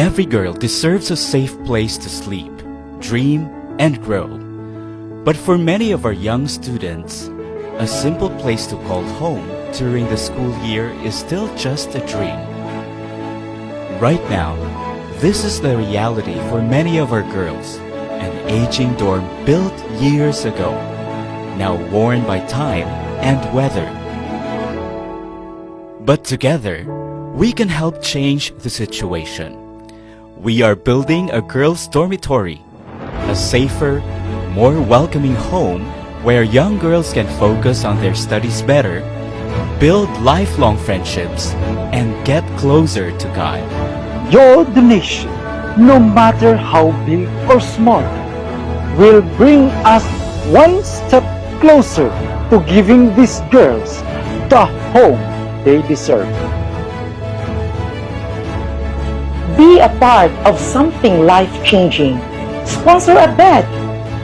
Every girl deserves a safe place to sleep, dream, and grow. But for many of our young students, a simple place to call home during the school year is still just a dream. Right now, this is the reality for many of our girls. An aging dorm built years ago, now worn by time and weather. But together, we can help change the situation. We are building a girls' dormitory, a safer, more welcoming home where young girls can focus on their studies better, build lifelong friendships, and get closer to God. Your donation, no matter how big or small, will bring us one step closer to giving these girls the home they deserve. Be a part of something life-changing. Sponsor a bed,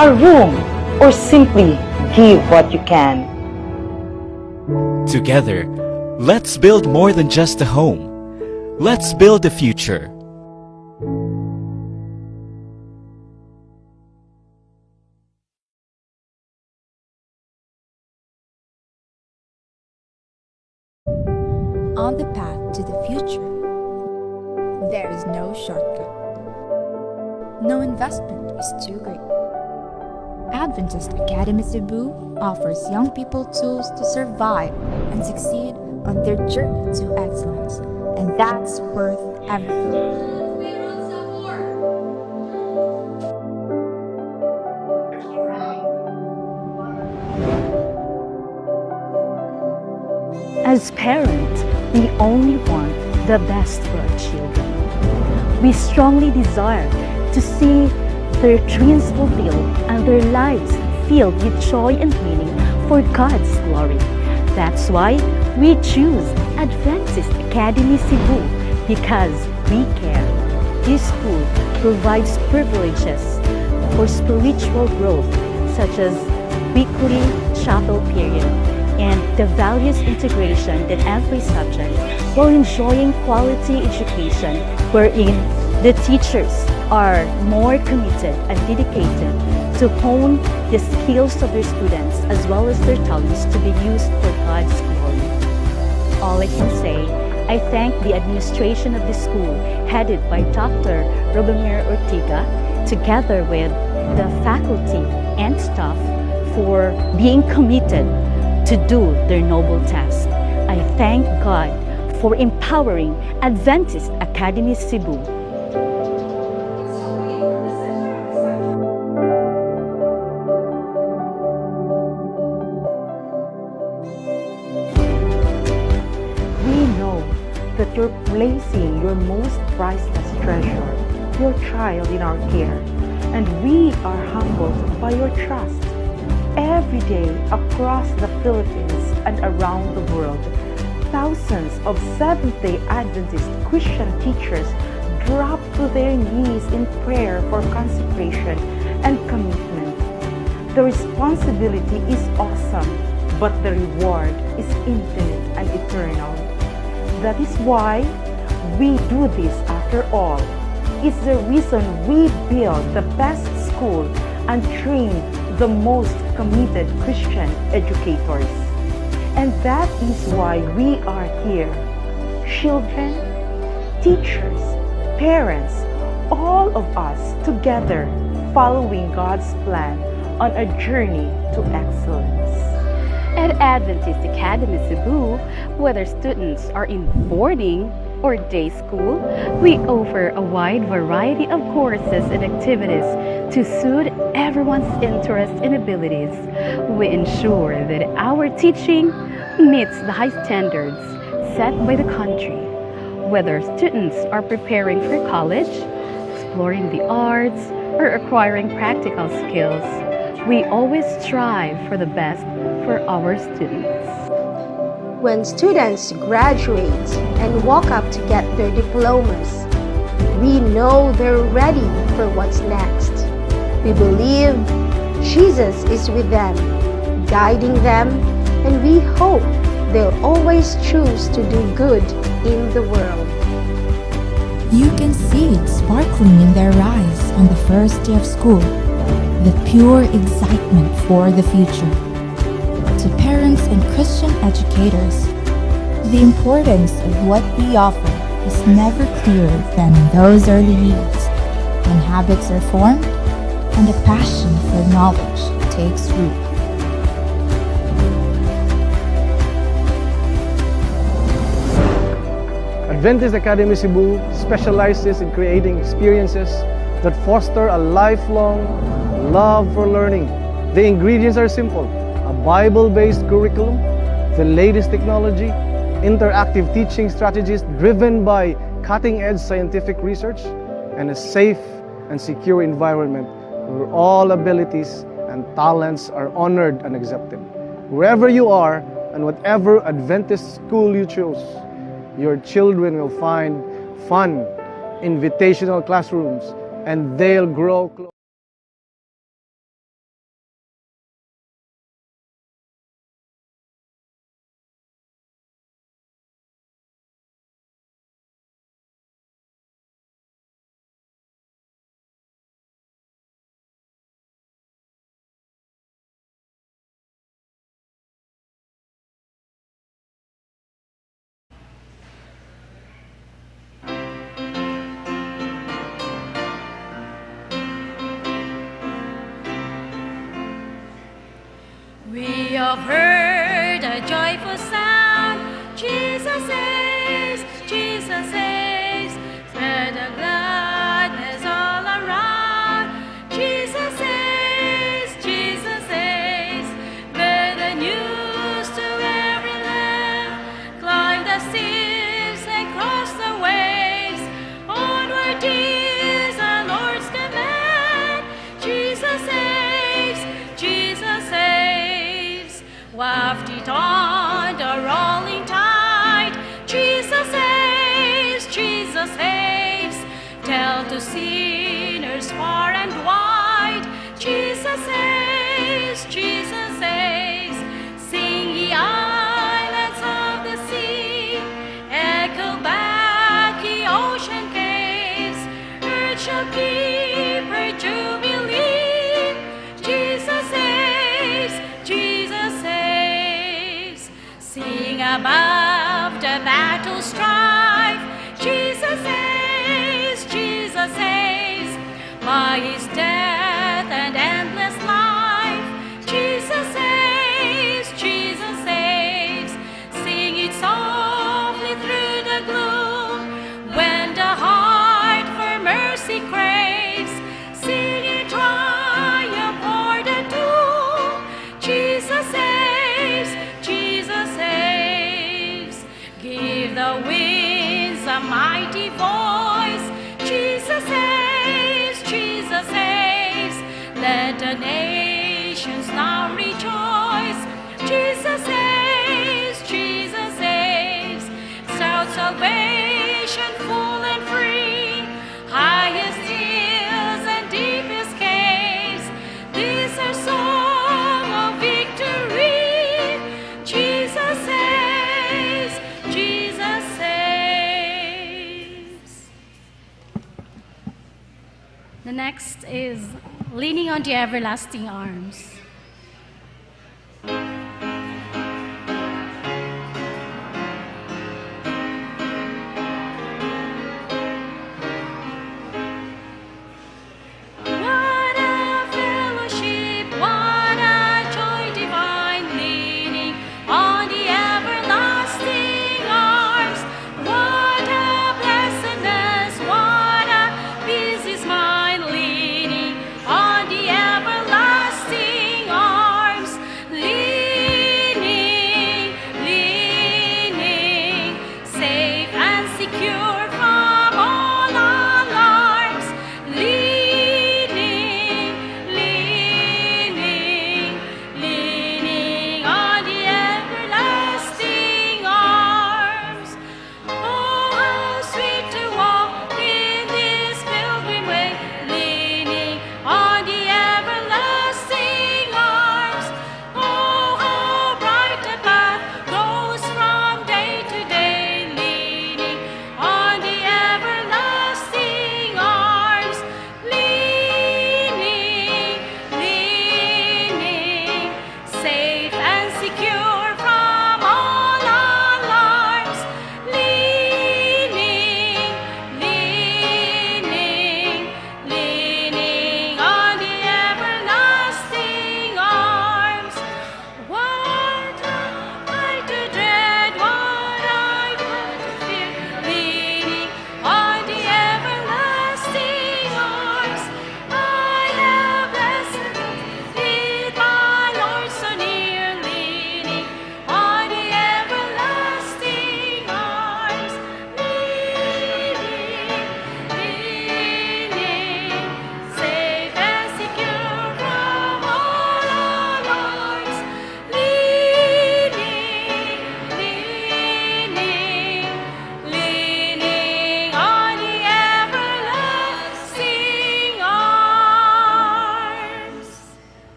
a room, or simply give what you can. Together, let's build more than just a home. Let's build a future. On the path to the future, there is no shortcut. No investment is too great. Adventist Academy Cebu offers young people tools to survive and succeed on their journey to excellence, and that's worth everything. As parents, we only want the best for our children. We strongly desire to see their dreams fulfilled and their lives filled with joy and meaning for God's glory. That's why we choose Adventist Academy Cebu, because we care. This school provides privileges for spiritual growth, such as weekly chapel period and the values integration in every subject, while enjoying quality education wherein the teachers are more committed and dedicated to hone the skills of their students as well as their talents to be used for God's glory. All I can say, I thank the administration of the school headed by Dr. Robomir Ortega, together with the faculty and staff for being committed to do their noble task. I thank God for empowering Adventist Academy Cebu. We know that you're placing your most priceless treasure, your child, in our care, and we are humbled by your trust. Every day across the Philippines and around the world, thousands of Seventh-day Adventist Christian teachers drop to their knees in prayer for consecration and commitment. The responsibility is awesome, but the reward is infinite and eternal. That is why we do this after all. It's the reason we build the best school and train the most committed Christian educators. And that is why we are here. Children, teachers, parents, all of us together following God's plan on a journey to excellence. At Adventist Academy Cebu, whether students are in boarding or day school, we offer a wide variety of courses and activities to suit everyone's interests and abilities. We ensure that our teaching meets the high standards set by the country. Whether students are preparing for college, exploring the arts, or acquiring practical skills, we always strive for the best for our students. When students graduate and walk up to get their diplomas, we know they're ready for what's next. We believe Jesus is with them, guiding them, and we hope they'll always choose to do good in the world. You can see it sparkling in their eyes on the first day of school, the pure excitement for the future. To parents and Christian educators, the importance of what we offer is never clearer than in those early years when habits are formed and a passion for knowledge takes root. Adventist Academy Cebu specializes in creating experiences that foster a lifelong love for learning. The ingredients are simple: a Bible-based curriculum, the latest technology, interactive teaching strategies driven by cutting-edge scientific research, and a safe and secure environment where all abilities and talents are honored and accepted. Wherever you are and whatever Adventist school you choose, your children will find fun, invitational classrooms, and they'll grow close. We have heard a joyful sound. Jesus saves, Jesus saves. Spread the gladness all around. Jesus saves, Jesus saves. Bear the news to every land. Climb the seas and cross the waves. Onward is our Lord's command. Jesus saves, Jesus saves. Waft it on the rolling tide. Jesus saves, Jesus saves. Tell to sinners far and wide. Jesus saves, Jesus saves. Sing ye islands of the sea. Echo back ye ocean caves. Earth shall keep her jubilee. Jesus saves, Jesus saves. Sing above the battle strife. Jesus saves, Jesus saves. By his death and endless life. Jesus saves, Jesus saves. Sing it softly through the gloom. When the heart for mercy craves, sing in triumph o'er the doom. Jesus saves, Jesus saves. Give the winds a mighty voice. Jesus saves, Jesus saves. Let the nations now rejoice. Jesus saves, Jesus saves. Shout salvation full and free. Highest hills and deepest caves. This our song of victory. Jesus saves, Jesus saves. The next is Leaning on the Everlasting Arms. What a fellowship, what a joy divine, leaning on the everlasting arms. What a blessedness, what a peace is mine, leaning on the everlasting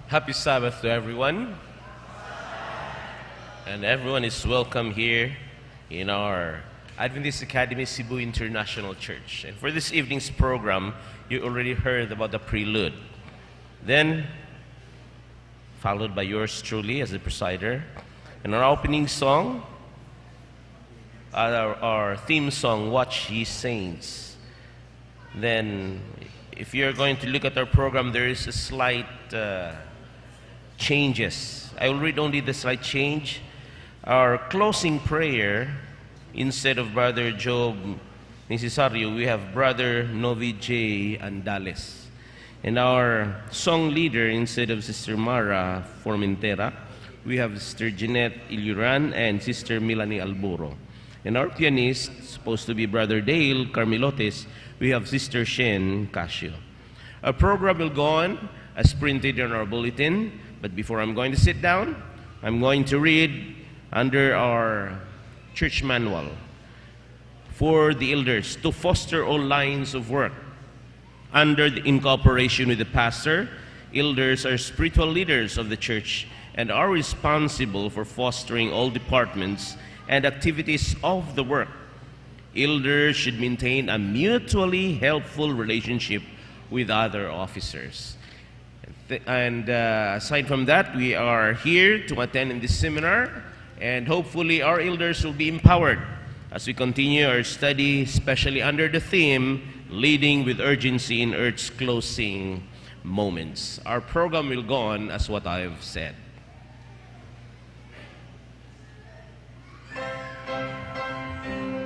Happy Sabbath to everyone. And everyone is welcome here in our Adventist Academy Cebu International Church. And for this evening's program, you already heard about the prelude. Then, followed by yours truly as the presider. And our opening song, our theme song, "Watch Ye Saints." Then, if you're going to look at our program, there is a slight changes. I will read only the slight change. Our closing prayer, instead of Brother Job Necesario, we have Brother Novi J. Andales. And our song leader, instead of Sister Mara Formentera, we have Sister Jeanette Iluran and Sister Melanie Alburo. And our pianist, supposed to be Brother Dale Carmelotes, we have Sister Shen Casio. Our program will go on as printed in our bulletin, but before I'm going to sit down, I'm going to read under our church manual for the elders to foster all lines of work. In cooperation with the pastor, elders are spiritual leaders of the church and are responsible for fostering all departments and activities of the work. Elders should maintain a mutually helpful relationship with other officers. And aside from that, we are here to attend in this seminar, and hopefully our elders will be empowered as we continue our study, especially under the theme, Leading with Urgency in Earth's Closing Moments. Our program will go on as what I have said.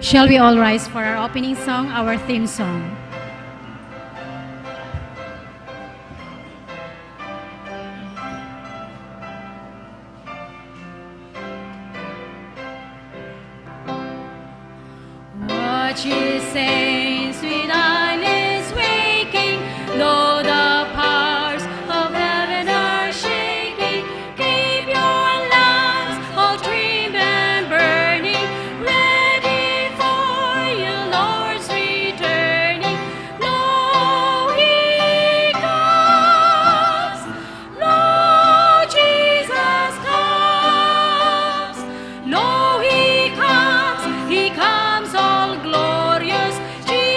Shall we all rise for our opening song, our theme song? Watch ye saints with eyelids waking, lo, the powers of heaven are shaking. Keep your lamps all trimmed and burning, ready for your Lord's returning. Lo, he comes, lo, Jesus comes. Lo, he comes all glorious. Jesus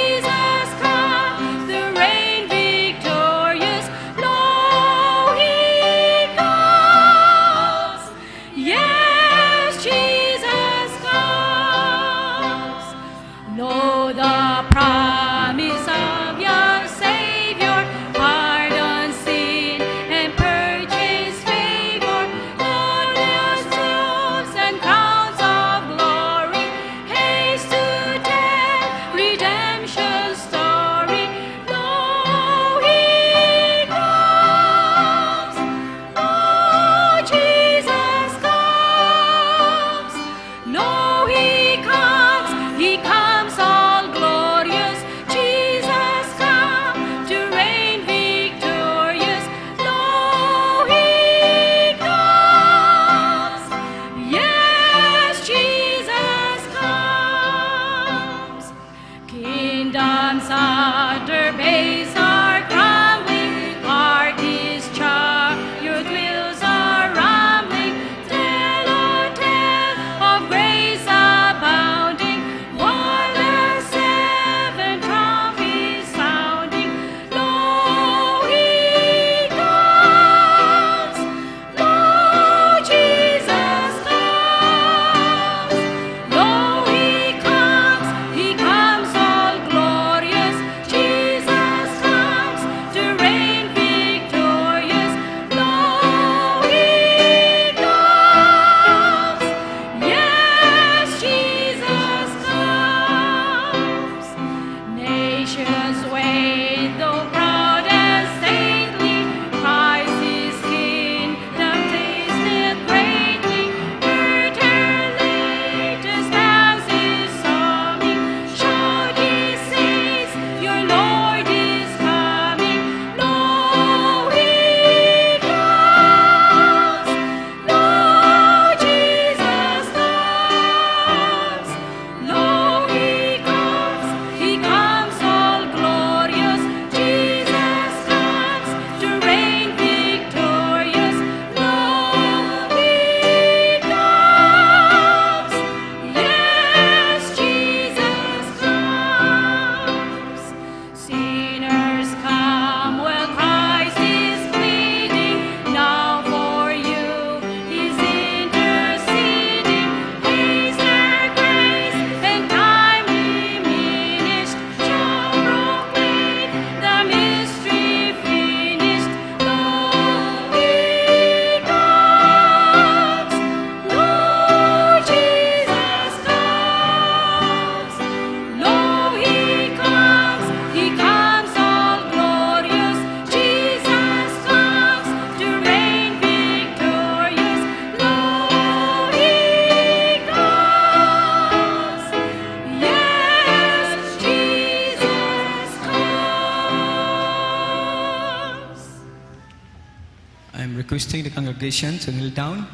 I'm requesting the congregation to kneel down.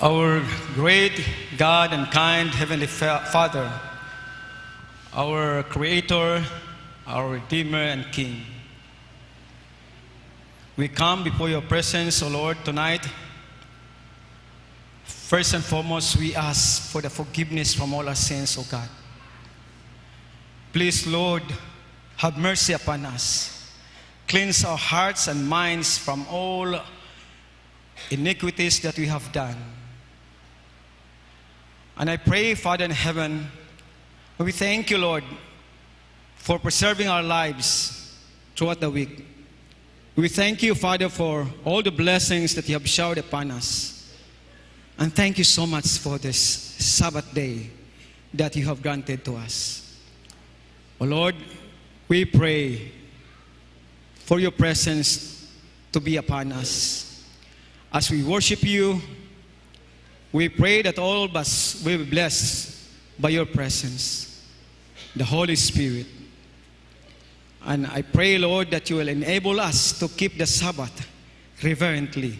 Our great God and kind Heavenly Father, our Creator, our Redeemer and King, we come before your presence, O Lord, tonight. First and foremost, we ask for the forgiveness from all our sins, O God. Please, Lord, have mercy upon us. Cleanse our hearts and minds from all iniquities that we have done. And I pray, Father in heaven, we thank you, Lord, for preserving our lives throughout the week. We thank you, Father, for all the blessings that you have showered upon us. And thank you so much for this Sabbath day that you have granted to us. O Lord, we pray for your presence to be upon us. As we worship you, we pray that all of us will be blessed by your presence, the Holy Spirit. And I pray, Lord, that you will enable us to keep the Sabbath reverently.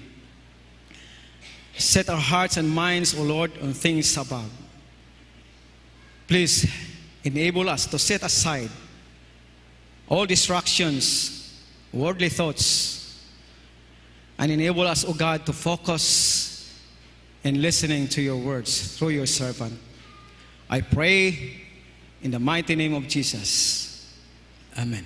Set our hearts and minds, O Lord, on things above. Please enable us to set aside all distractions, worldly thoughts, and enable us, O God, to focus in listening to your words through your servant. I pray in the mighty name of Jesus. Amen.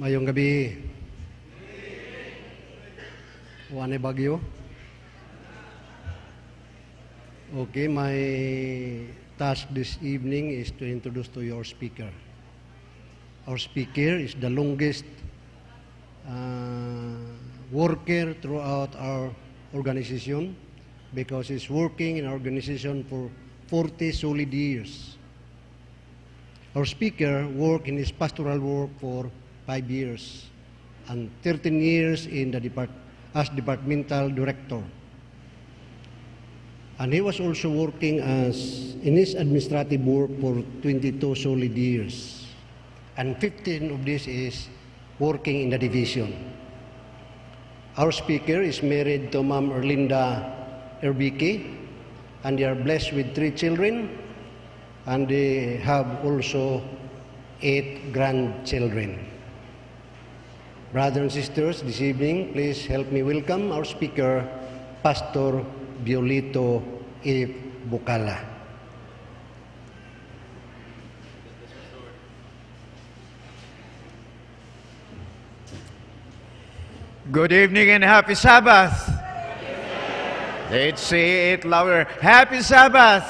Maayong gabii. Wa nay bagyo. Okay, my task this evening is to introduce to your speaker. Our speaker is the longest worker throughout our organization because he's working in our organization for 40 solid years. Our speaker worked in his pastoral work for 5 years and 13 years in the depart as departmental director. And he was also working as in his administrative work for 22 solid years. And 15 of this is working in the division. Our speaker is married to Ma'am Erlinda Erbiki, and they are blessed with three children, and they have also eight grandchildren. Brothers and sisters, this evening, please help me welcome our speaker, Pastor Violito F. Bukala. Good evening and happy Sabbath. Let's say it louder. Happy Sabbath.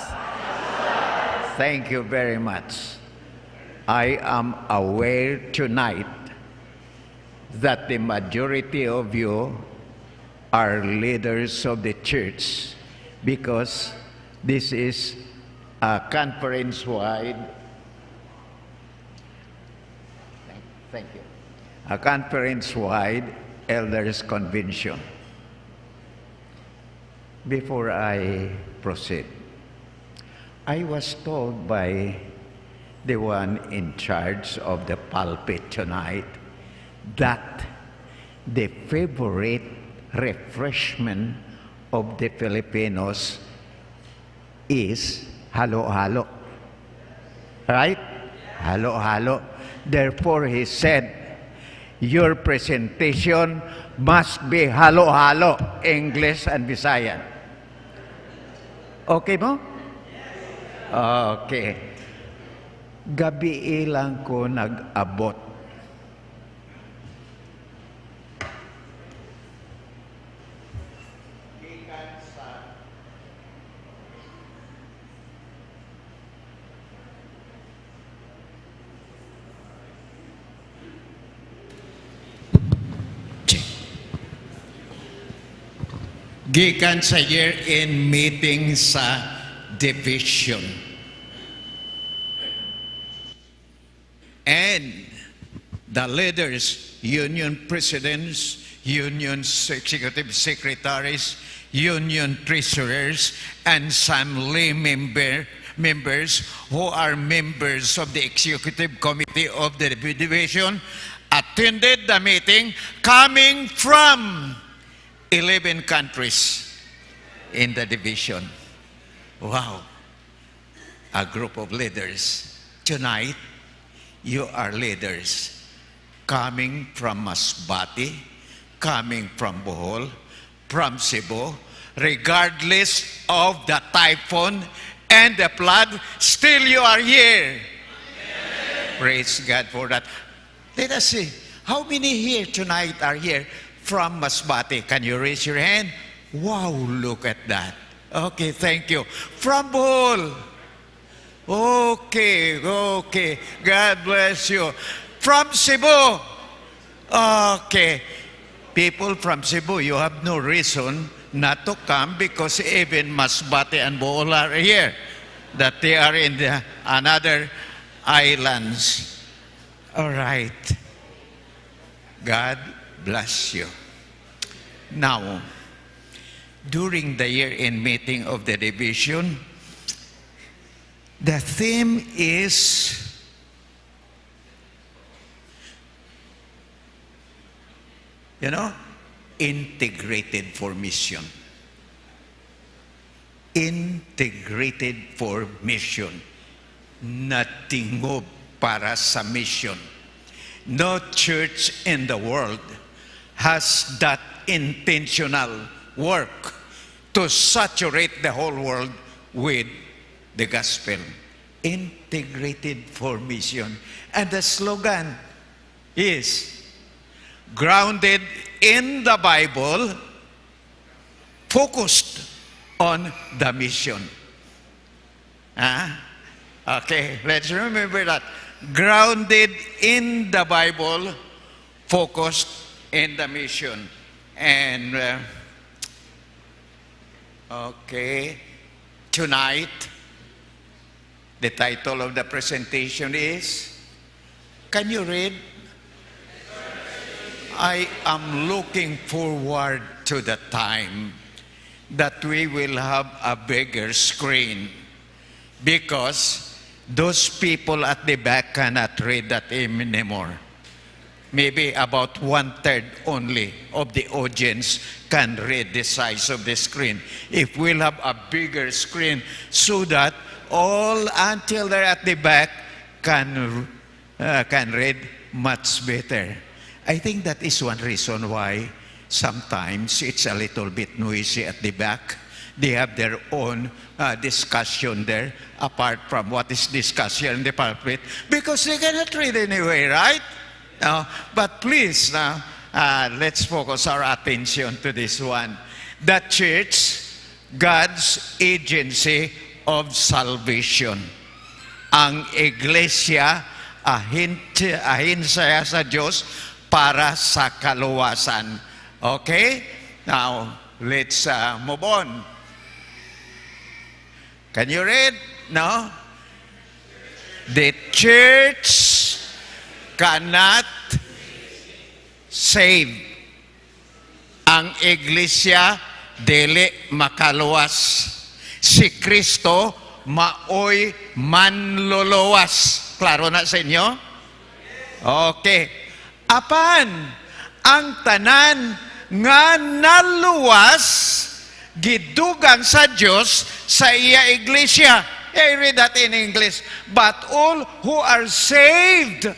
Thank you very much. I am aware tonight that the majority of you are leaders of the church because this is a conference-wide, thank you, a conference-wide elders convention. Before I proceed, I was told by the one in charge of the pulpit tonight that the favorite refreshment of the Filipinos is halo-halo. Right? Halo-halo. Therefore, he said, your presentation must be halo-halo, English and Visayan. Okay mo? Okay. Gabii lang ko nag-abot. Gikan sa year-end meeting sa division. And the leaders, union presidents, union executive secretaries, union treasurers, and some lay members who are members of the executive committee of the division attended the meeting, coming from 11 countries in the division. Wow. A group of leaders. Tonight, you are leaders coming from Masbate, coming from Bohol, from Cebu, regardless of the typhoon and the flood, still you are here. Amen. Praise God for that. Let us see. How many here tonight are here from Masbate? Can you raise your hand? Wow, look at that. Okay, thank you. From Bohol. Okay. God bless you. From Cebu. Okay. People from Cebu, you have no reason not to come because even Masbate and Bohol are here. That they are in the another islands. All right. God bless you. Now, during the year-end meeting of the division, the theme is integrated for mission. Integrated for mission. Natingob para sa mission. No church in the world has that intentional work to saturate the whole world with the gospel. Integrated for mission. And the slogan is, Grounded in the Bible, focused on the mission. Ah? Okay, let's remember that. Grounded in the Bible, focused in the mission. And, okay, tonight, the title of the presentation is, can you read? I am looking forward to the time that we will have a bigger screen because those people at the back cannot read that anymore. Maybe about one third only of the audience can read the size of the screen. If we'll have a bigger screen so that all until they're at the back can read much better. I think that is one reason why sometimes it's a little bit noisy at the back. They have their own discussion there, apart from what is discussed here in the pulpit, because they cannot read anyway, right? But please, let's focus our attention to this one. The church, God's agency of salvation. Ang iglesia, ahensya sa Diyos para sa kaluwasan. Okay? Now, let's move on. Can you read? No? The church cannot save. Ang iglesia dili makaluwas. Si Kristo maoy manluluwas. Klaro na sa inyo? Okay. Apan, ang tanan nga naluwas gidugang sa Dios sa iya iglesia. I read that in English. But all who are saved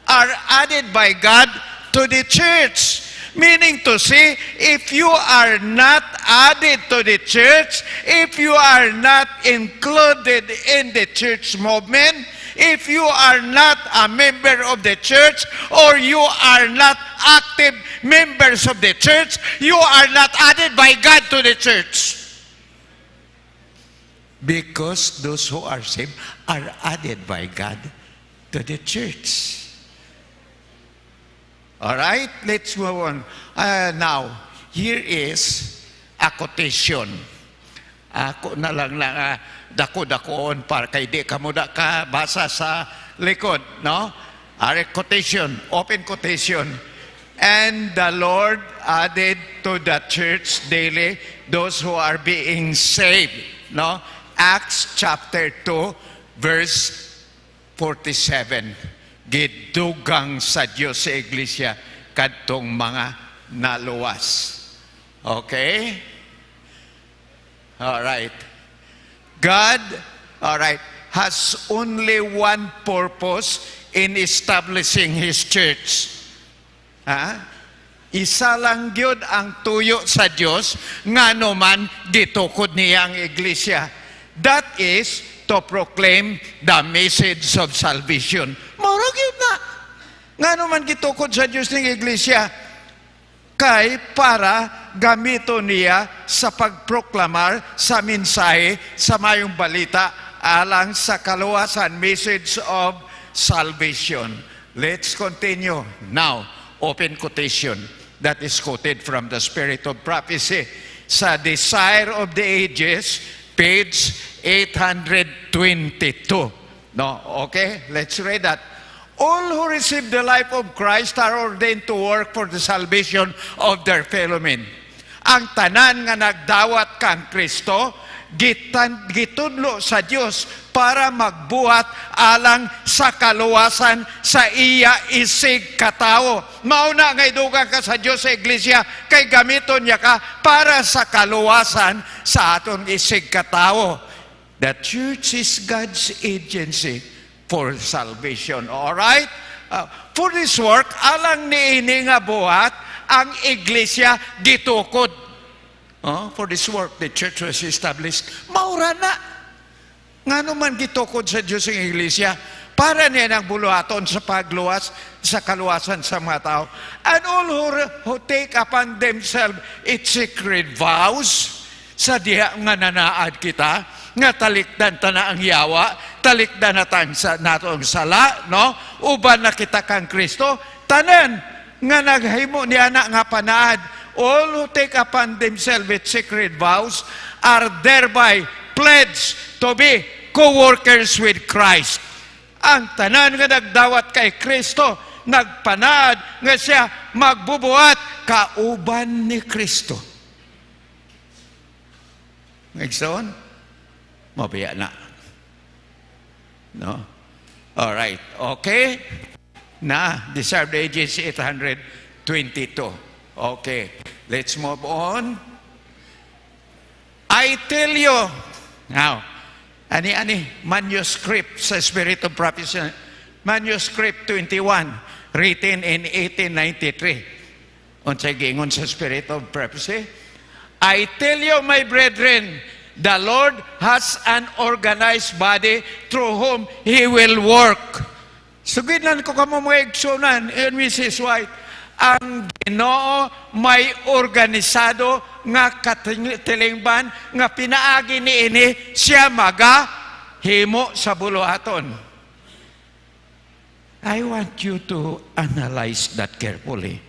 are added by God to the church. Meaning to say, if you are not added to the church, if you are not included in the church movement, if you are not a member of the church, or you are not active members of the church, you are not added by God to the church. Because those who are saved are added by God to the church. All right, let's move on. Now, here is a quotation. Ako na lang na dako-dakoon para kay di ka mo da ka basa sa likod, no? Are quotation, open quotation. "And the Lord added to the church daily those who are being saved." No? Acts chapter 2, verse 47. Gidugang sa Diyos sa iglesia kadtong mga naluwas. Okay? All right. God, all right, has only one purpose in establishing His church. Ha? Isa lang gyud ang tuyo sa Dios ngano man gitukod niya ang iglesia. That is to proclaim the message of salvation. Mao ra gyud na. Ngano man gitukod sa Dios ning iglesia? Kay para gamito niya sa pagproklamar sa mensahe sa mayong balita alang sa kaluwasan, message of salvation. Let's continue. Now, open quotation that is quoted from the Spirit of Prophecy sa Desire of the Ages, page 822. No, okay, let's read that. "All who receive the life of Christ are ordained to work for the salvation of their fellow men." Ang tanan nga nagdawat kang Kristo, gitudlo sa Dios para magbuhat alang sa kaluwasan sa iya isig katawo. Mao na nga idugang ka sa Dios sa iglesia kay gamiton niya ka para sa kaluwasan sa aton isig katawo. The church is God's agency for salvation. All right? For this work, alang niini nga buhat, ang iglesia gitukod. Oh, for this work, the church was established. Mao ra na. Ngano man gitukod sa Diyos ang iglesia? Para niya ng buluhaton sa pagluwas, sa kaluwasan sa mga tao. And all who take upon themselves its sacred vows, sa diha nga nanaad kita, nga talikdan ta na ang yawa, talikdan na tang sa, nato ang sala, no? Uban na kita kang Kristo, tanan nga naghimo niya na nga panaad, all who take upon themselves its sacred vows are thereby pledged to be co-workers with Christ. Ang tanan nga nagdawat kay Kristo, nagpanaad nga siya magbubuhat kauban ni Kristo. Igsoon? Mabiya na. No? All right. Okay? Na, Desire of Ages 822. Okay. Let's move on. I tell you, now, ani-ani, manuscript sa Spirit of Prophecy, manuscript 21, written in 1893. Unsay giingon sa Spirit of Prophecy? I tell you, my brethren, the Lord has an organized body through whom He will work. Sugidnan ko kamo, mga igsunan and Mrs. White, ang Ginoo may organisado nga katilingban nga pinaagi ni ini siya maga himo sa buluhaton. I want you to analyze that carefully.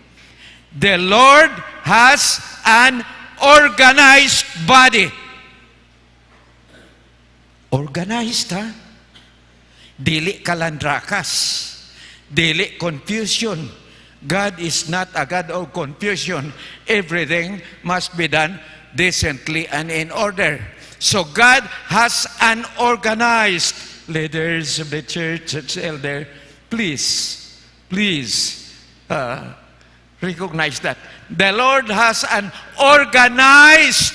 The Lord has an organized body. Organized, ha? Dili kalandrakas. Dili confusion. God is not a God of confusion. Everything must be done decently and in order. So God has an organized leaders of the church, church elder. Please, please recognize that. The Lord has an organized,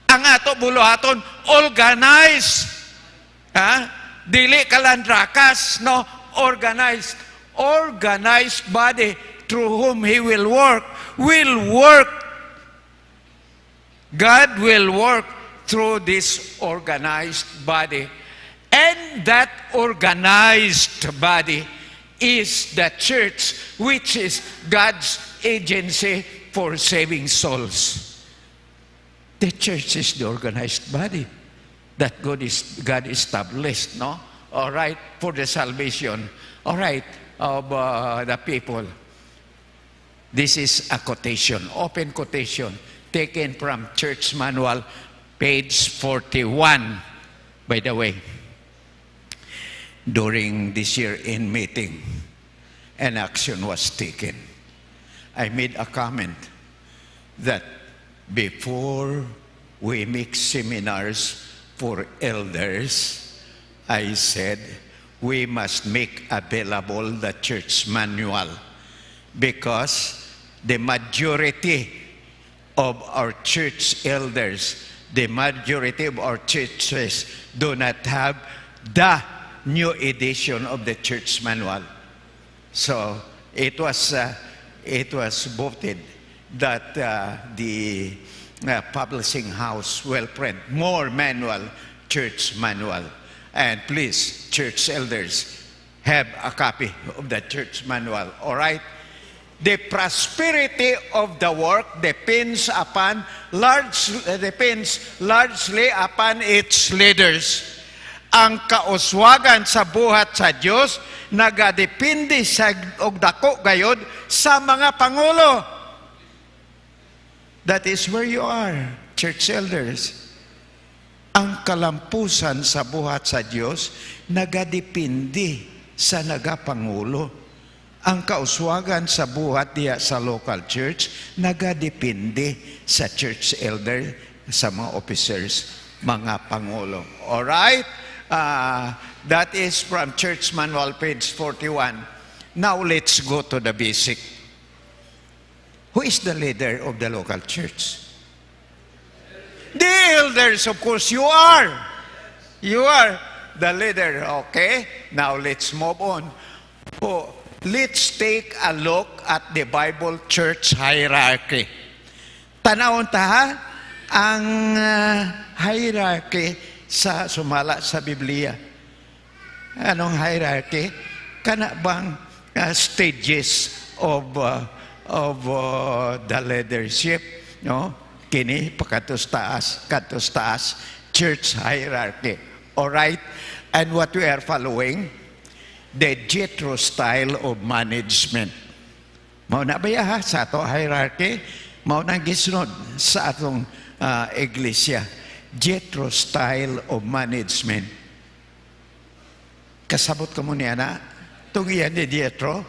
ang ato buluhaton, organized. Ha? Dili kalandrakas, no? Organized. Organized body through whom He will work. Will work. God will work through this organized body. And that organized body is the church, which is God's agency for saving souls. The church is the organized body that God established, no? All right, for the salvation, all right, of the people. This is a quotation, open quotation, taken from Church Manual, page 41, by the way. During this year in meeting, an action was taken. I made a comment that before we make seminars for elders, I said we must make available the church manual because the majority of our church elders, the majority of our churches do not have the new edition of the church manual. So it was voted that the publishing house will print more manual, church manual. And please, church elders, have a copy of the church manual. All right? The prosperity of the work depends largely upon its leaders. Ang kauswagan sa buhat sa Dios nagadepende sa og dako gayod sa mga pangulo. That is where you are, church elders. Ang kalampusan sa buhat sa Dios nagadepende sa nagapangulo. Ang kauswagan sa buhat diya sa local church nagadepende sa church elder, sa mga officers, mga pangulo. All right? That is from Church Manual, page 41. Now let's go to the basic. Who is the leader of the local church? The elders, of course, you are. You are the leader, okay? Now let's move on. Oh, let's take a look at the Bible church hierarchy. Tanawon ta ha, ang hierarchy sa sumala sa Biblia. Anong hierarchy? Kana bang stages of the leadership, no? Kini pakatos taas, katos taas, church hierarchy. All right? And what we are following, the Jethro style of management. Mao na ba ha sa ato hierarchy? Mao na gisunod sa atong iglesia. Jethro style of management. Kasabot kamo niya na? Tugiyan ni Jethro,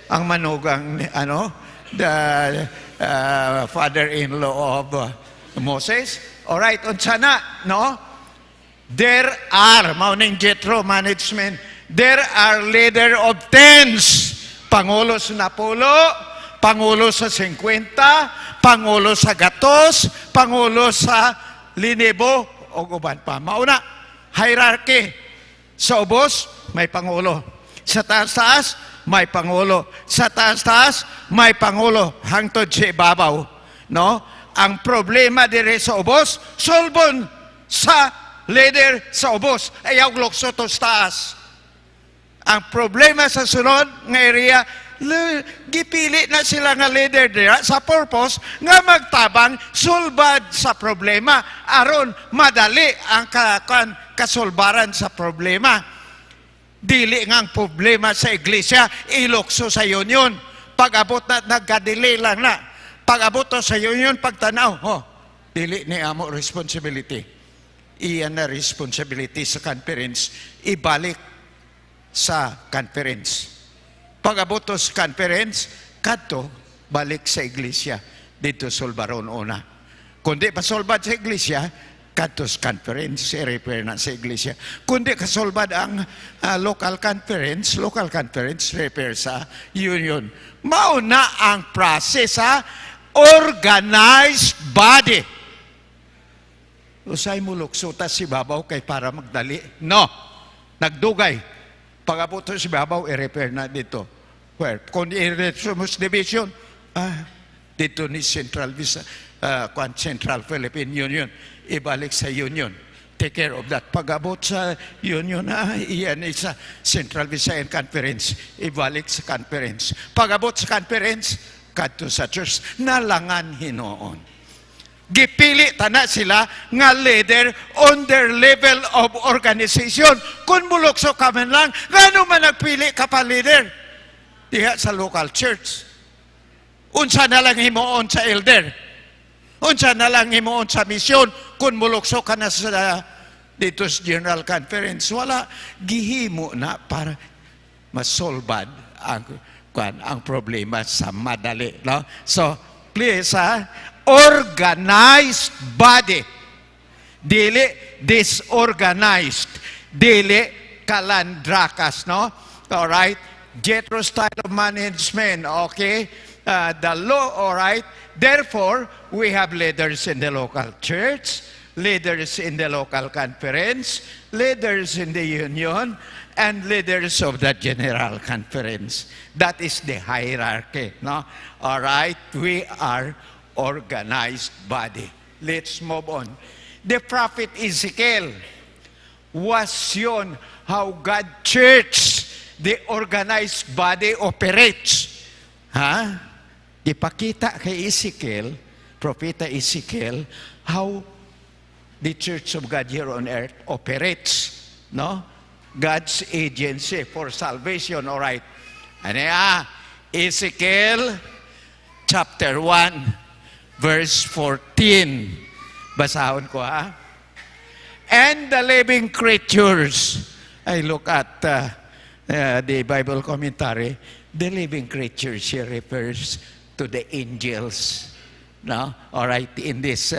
ang manugang, ano, the father-in-law of Moses. Alright, unsa na, no? There are, mao ning Jethro management, there are leader of tens. Pangulo sa napulo, pangulo sa 50, pangulo sa gatos, pangulo sa linibo, o uban pa. Mauna, hierarchy. Sa ubos, may pangulo. Sa taas-taas, may pangulo. Sa taas-taas, may pangulo. Hangtod sa ibabaw. No? Ang problema dire sa ubos, solbon sa leader sa ubos. Ayaw lukso to sa taas. Ang problema sa sunod nga area, gipili na sila nga leader dira sa purpose nga magtabang sulbad sa problema aron madali ang kasulbaran sa problema. Dili nga ang problema sa iglesia ilukso sa union. Pag-abot na, nagka-delay lang na. Pag-abot to sa union, pagtanaw, oh, dili ni amo responsibility. Iyan na responsibility sa conference, ibalik sa conference. Pag-abot to sa conference, kadto balik sa iglesia dito sulbaron una. Kundi pasulbad sa iglesia, kadto sa conference, i-refer na sa iglesia. Kundi kasulbad ang local conference refer sa union. Mauna ang process sa organized body. Usay mo luksuta si babaw kay para magdali. No. Nagdugay. Pag-abot sa babaw, i-refer na dito. Where? Kung i-refer mo sa division, dito ni Central Visa, Central Philippine Union, ibalik sa union. Take care of that. Pag-abot sa union, iyan sa Central Visayan Conference, ibalik sa conference. Pag-abot sa conference, kadto sa church, nalangan hinuon. Gipili tana sila nga leader on their level of organization. Kung mulukso ka man lang, ngano man nagpili ka pa leader? Diha sa local church. Unsa na lang himuon sa elder? Unsa na lang himuon sa misyon kung mulukso ka na sa dito sa General Conference? Wala, gihimo na para masolbad ang kwan, ang problema sa madali, no? So, please ha, organized body. Dili disorganized. Dili kalandrakas, no? All right? Jethro style of management, okay? The law, all right? Therefore, we have leaders in the local church, leaders in the local conference, leaders in the union, and leaders of the general conference. That is the hierarchy, no? All right? We are organized body. Let's move on. The prophet Ezekiel was shown how God church, the organized body, operates. Ha? Ipakita kay Ezekiel, Propeta Ezekiel, how the Church of God here on earth operates. No? God's agency for salvation. All right. Ano ya? Ezekiel chapter 1 verse 14. Basahon ko ha. And the living creatures. I look at the Bible commentary. The living creatures here refers to the angels. No? All right, in this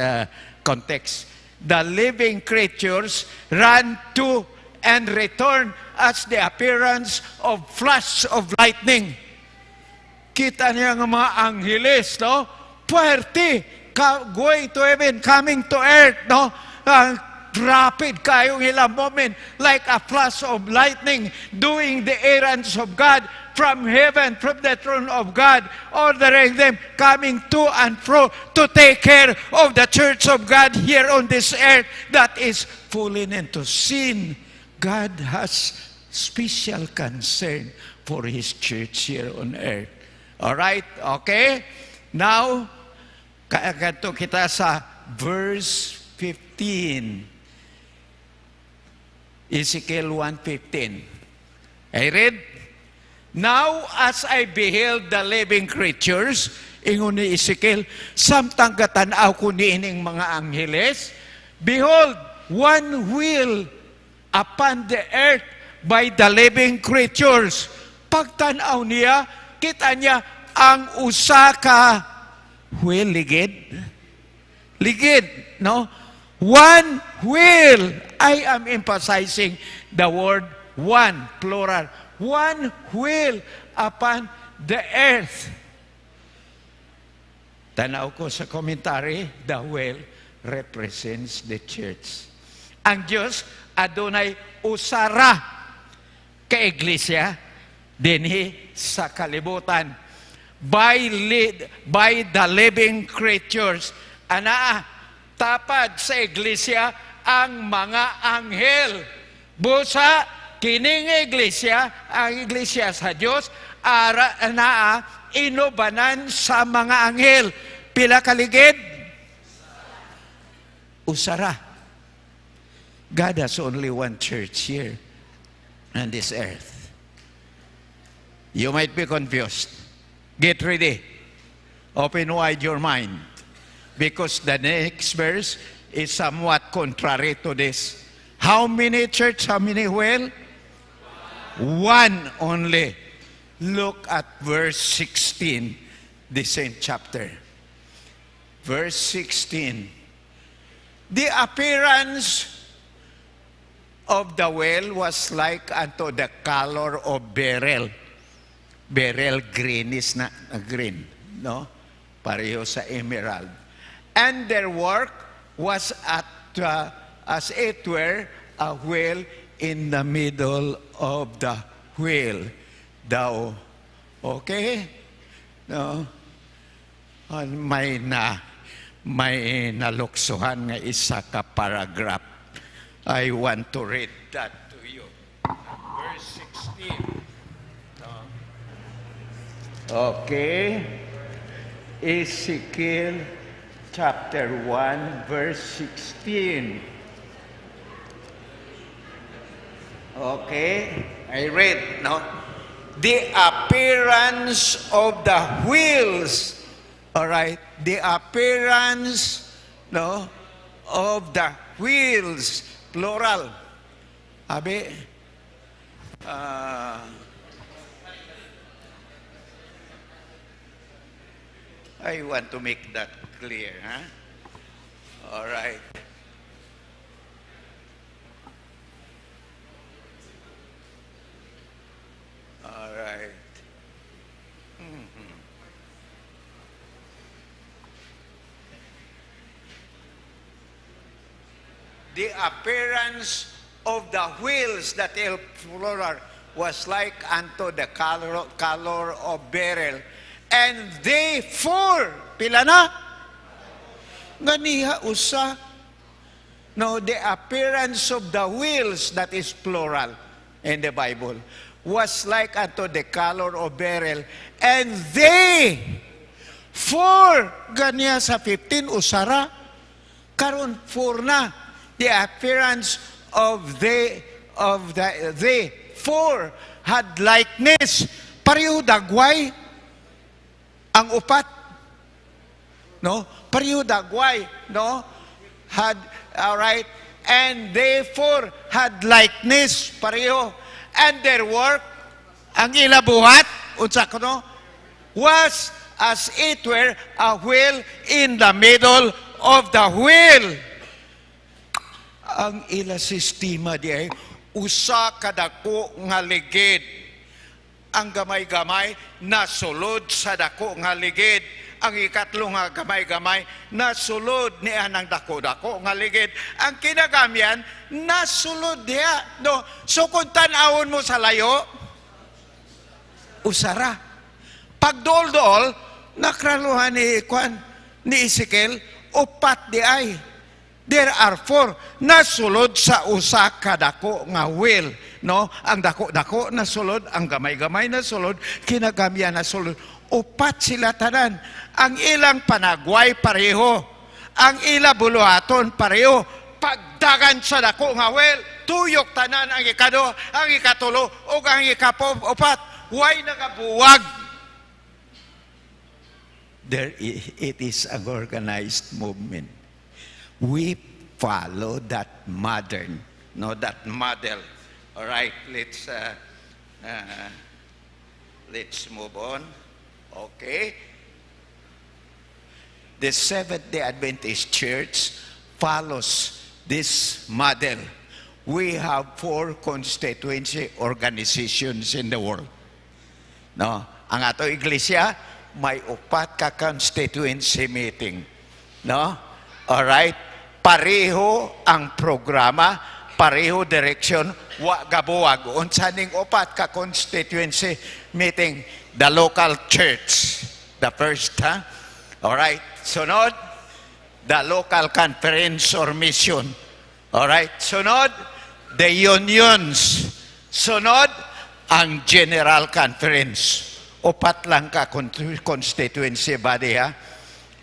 context. The living creatures run to and return as the appearance of flash of lightning. Kita niya ng mga angheles, no? Puwerte, going to heaven, coming to earth, no? Ang rapid kayong ilang moment, like a flash of lightning, doing the errands of God from heaven, from the throne of God, ordering them coming to and fro to take care of the church of God here on this earth that is fallen into sin. God has special concern for His church here on earth. All right, okay? Now, kaadto kita sa verse 15. Ezekiel 1:15. I read, "Now as I beheld the living creatures," ingon ni Ezekiel, "samtang gatanaw ko niining mga angheles, behold, one wheel upon the earth by the living creatures." Pagtanaw niya, kita niya ang usa ka wheel, ligid. Ligid, no? One wheel. I am emphasizing the word one, plural. One wheel upon the earth. Tanaw ko sa commentary, the wheel represents the church. Ang Diyos adunay usara ka iglesia dinhi sa kalibutan by the living creatures. Anaa, tapad sa iglesia ang mga anghel. Busa kining iglesia, ang iglesia sa Dios, ara naa inubanan sa mga anghel. Pila kaligid? Usara. God has only one church here on this earth. You might be confused. Get ready. Open wide your mind. Because the next verse is somewhat contrary to this. How many church? How many wheel? One only. Look at verse 16, the same chapter. Verse 16. "The appearance of the wheel was like unto the color of beryl." Beryl, greenish na, na green, no? Pareho sa emerald. "And their work was at as it were a wheel in the middle of the wheel." Daw. Okay? No? May naluksuhan nga isa ka paragraph. I want to read that to you. Verse 16. No? Okay. Ezekiel chapter 1 verse 16. Okay, I read, no? "The appearance of the wheels," all right, the appearance, no, of the wheels, plural. Abi, I want to make that clear, huh? All right. All right. "The appearance of the wheels," that el plural, "was like unto the color of beryl. And they four," pila na? Ganiha usa. No, "the appearance of the wheels," that is plural in the Bible, "was like unto the color of beryl. And they four," ganiya sa 15, usara. Karon four na. "The appearance of the four had likeness." Pareho dagway ang upat. No? Pareho dagway, no? Had, all right. "And they four had likeness," pareho. "And their work," ang ila buhat, unsa kuno, "was as it were a wheel in the middle of the wheel." Ang ila sistema di ay usa kadako nga ligid. Ang gamay-gamay nasulod sa dako nga ligid. Ang ikatlo nga gamay-gamay nasulod ni anang dako-dako nga ligid. Ang kinagamyan nasulod diha. No, so kung tan-awon mo sa layo, usara. Pagdol-dol, nakraluhan ni Kwan, ni Ezekiel, upat di ay. There are four nasulod sa usa kadako nga wheel. No, ang dako-dako na sulod, ang gamay-gamay na sulod, kinagamyan na sulod. Upat sila tanan. Ang ilang panagway pareho. Ang ila buluhaton pareho. Pagdagan sa dako nga wheel, tuyok tanan ang ikaduha, ang ikatulo, ug ang ikapat. Way nagabuwag. There, it is an organized movement. We follow that modern, no, that model. All right, let's move on. Okay. The Seventh-day Adventist Church follows this model. We have four constituency organizations in the world. No, ang ato iglesia may upat ka constituency meeting. No? All right? Pareho ang programa, pareho direction, wa gabuwag. Unsa ning upat ka constituency meeting? The local church, the first, ha? All right. Sunod, the local conference or mission. All right. Sunod, the unions. Sunod, ang general conference. Upat lang ka constituency body, ha?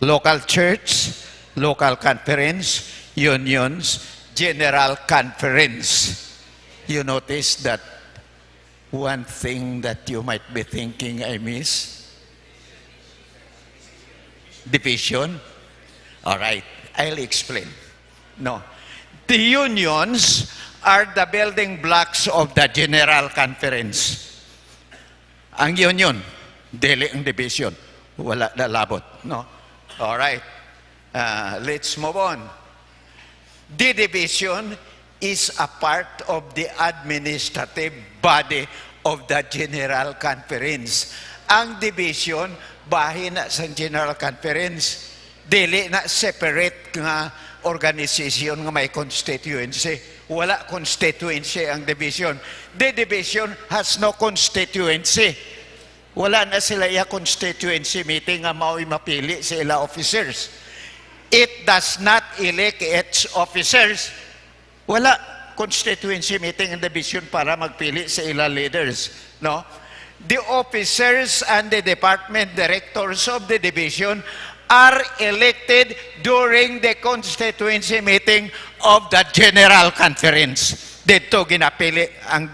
Local church, local conference, unions, general conference. You notice that one thing that you might be thinking I miss? Division? All right, I'll explain. No. The unions are the building blocks of the general conference. Ang union, dili ang division. Wala na labot. No? All right. Let's move on. The division is a part of the administrative body of the General Conference. Ang division, bahin na sa General Conference. Dili na separate nga organization nga may constituency. Wala constituency ang division. The division has no constituency. Wala na sila iya constituency meeting nga mao'y mapili sa ila officers. It does not elect its officers. Wala constituency meeting in division para magpili sa ila leaders. No? The officers and the department directors of the division are elected during the constituency meeting of the General Conference. Didto ginapili ang